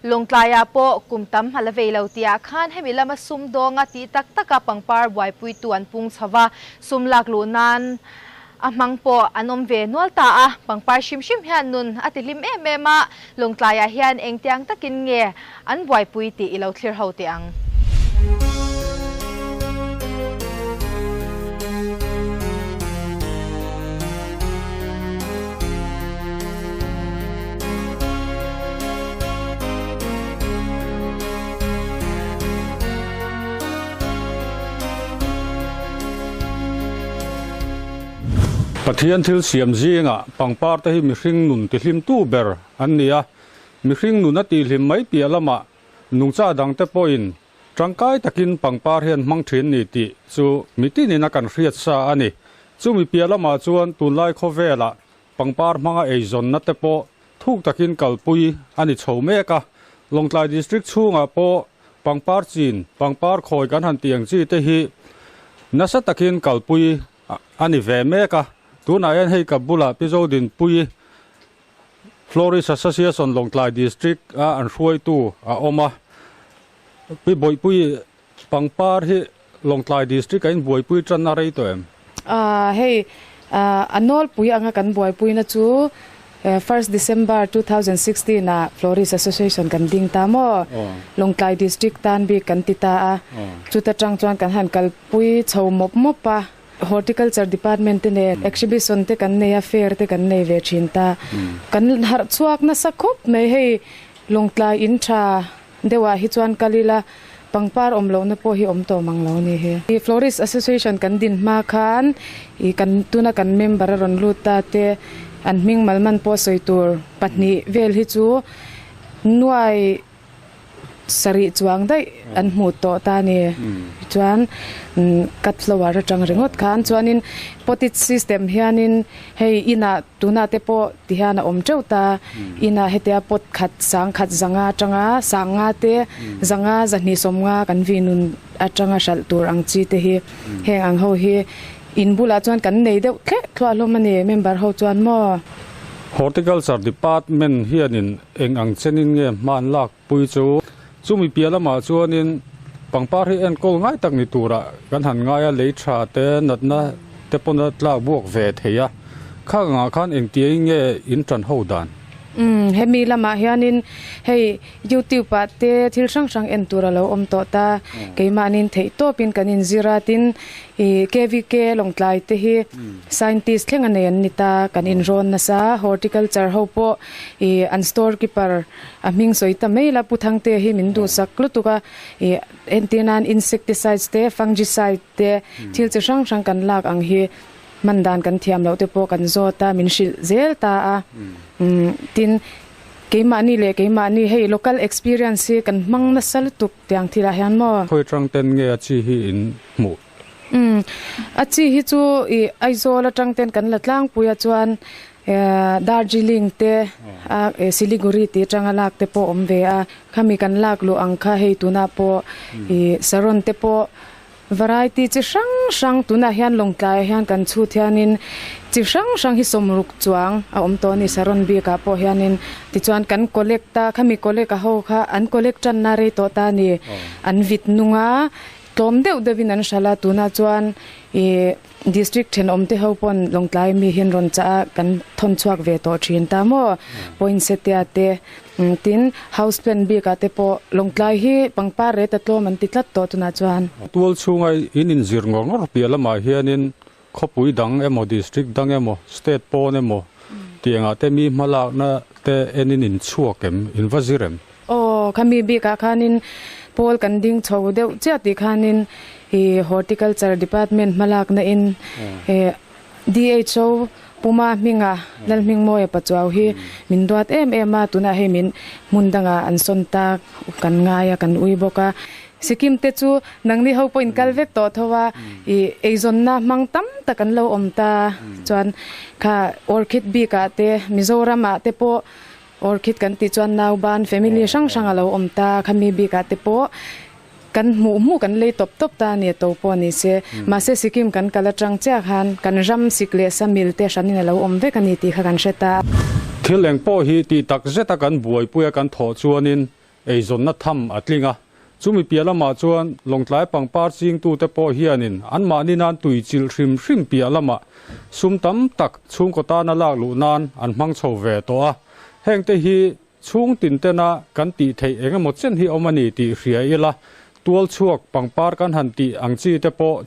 Lawngtlaiah pawh kum tam a la vei lo tihah khan hemi lama sumdawnga tih tak taka pangpar buaipuitu an pung chho va, sum lak luh nan a hmang pawh an awm ve nual ta a. Pangpar hrim hrim hian nun a ti hlim em em a, Lawngtlaiah hian engtiang takin nge an buaipui tih i lo thlir ho teh ang. Pathian thil siam zingah pangpar te hi mihring nun tihlimtu ber an ni a, mihring nun a tihlim mai piah lamah nungcha dangte pawhin tangkai takin pangpar hian hmang thin ni tih chu mitinin a kan hriat sa a ni. Chumi piah lamah chuan tunlai khawvelah pangpar hmanga eizawnna te pawh thuk takin kalpui a ni chho mek a. Lawngtlai District chhungah pawh pangpar chin, pangpar khawi kan han tih ang chi te hi nasa takin kalpui a ni ve mek a. Tunah hian hei ka bulah Pi Zodinpuii Florist Association Lawngtlai District a an hruaitu a awm a. Pi Bawihpui pangpar hi Lawngtlai District a in buaipui tan a rei tawh em? Aaa hei a nawlpui anga kan buaipuina chu First December 2016 ah Florist Association kan ding ta maw? Lawngtlai District tan bik kan ti ta a. Chuta tang chuan kan han kalpui chho mawp mawp a. Horticulture Department te nen exhibition te kan nei a, fair te kan nei ve thin ta. Kan harh chhuak nasa khawp mai hei Lawngtlai in tha deuhah hi chuan kal ila pangpar awm lohna pawh hi awm tawh mang lo ni hi. Florist Association kan din hma khan ih kan tuna kan member a rawn lut ta te an hming malman pawh sawi tur pahnih vel hi chu nuai Sarih chuang daih an hmuh tawh ta a ni. Chuan cut flower atang ringawt khan chuanin potted system hianin hei inah tunah te pawh ti hian a awm teuh ta. Inah hetia pot khat sang khat zanga atanga sanga te zanga zahnih sawmnga kan vih nun atanga hralh tur ang chi te hi heng ang ho hi In bulah chuan kan nei deuh thleh thluah hlawm a ni, member ho chuan maw? Horticulture Department hianin eng ang chenin nge hman lak pui chu? Chumi piah lamah chuanin pangpar hi enkawl ngai tak ni turah kan han ngai a, lei tha te natna te pawn a tlak buak ve thei a, khang angah khan engtiangin nge in tan ho dan? Umm, hemi lamah hianin hei Youtube ah te thil hrang hrang en tur a lo awm tawh ta, keimahniin theih tawpin kan inzir a, tin ih KVK Lawngtlai te hi scientist thleng a nei an ni ta, kan inrawn nasa, horticulture ho pawh ih an store keeper a hming sawi ta mai la Pu Thangte hi min duhsak lutuk a, ih entir nan insecticides te fungicide te thil chi hrang hrang kan lak ang hi hman dan kan thiam loh te pawh kan zawt a, min hrilh zel ta a, tin. Keimahni leh keimahni hei local experience hi kan hmang nasa lutuk tiang thilah hian maw? Khawi tang ten nge a chi hi in hmuh? Umm a chi hi chu ih Aizawl atang ten kan la tlangpui a chuan Darjeeling te a Siliguri tih atanga lak te pawh awm ve a, khami kan lak luh ang kha hei tunah pawh ih Saron te pawh Variety chi hrang hrang tunah hian Lawngtlaiah hian kan chhut hianin chi hrang hrang hi sawmruk chuang a awm tawh a ni Saron bikah pawh hianin tichuan kan collect a khami collect a ho kha an collect tanna rei tawh ta a ni an vit nung a tlawm deuh deuhin an hralh a tunah chuan ih District thenawm te ho pawn Lawngtlai mi hian rawn chah a kan thawn chhuak ve tawh thin ta maw Poinsettia te Tin, house plant bikah te pawh Lawngtlai hi pangpar reta tlawm an ti tlat tawh tunah chuan. Tual chhunga in inzir ngawr ngawr piah lamah hianin khawpui dang emaw, district dang emaw, state pawn emaw tih engah te mi hmalakna te enin in chhuak em, in va zir em? Aw, khami bikah khanin pawl kan ding chho deuh chiah tih khanin i Horticulture Department hmalakna in DHO Puma hminga Lalhmingmawia Pachuau hi min duat em em a, tunah hei min hmun dangah an sawn tak kan ngai a, kan ui bawk a. Sikkim te chu nangni ho pawh in kal vek tawh tho a, ih eizawnna hmang tam tak an lo awm ta chuan kha Orchid bikah te Mizoram ah te pawh Orchid kan tih chuan nauban family hrang hrang a lo awm ta, khami bikah te pawh Kan hmuh hmuh kan lei tawp tawp ta a ni a to pawh ni se. Mahse Sikkim kan kal atang chiah khan kan ram sik leh sa mil te hranin a lo awm vek a ni tih kha kan hre ta. Thil eng pawh hi tih tak zeta kan buaipuia kan thawh chuanin eizawnna tham a tling a. Chumi piah lamah chuan Lawngtlai pangpar chingtute pawh hianin anmahni nan tui chilh hrim hrim piah lamah sum tam tak chhungkaw tana lak luh nan an hmang chho ve tawh a. Hengte hi chhung tin tena kan tih theih eng emaw chen hi awm a ni tih hria ila, tual chhuak pangpar kan han tih ang chi te pawh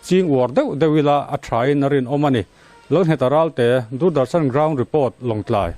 ching uar deuh deuh ila a thain a rinawm a ni. Lalngheta Ralte, Doordarshan Ground Report, Lawngtlai.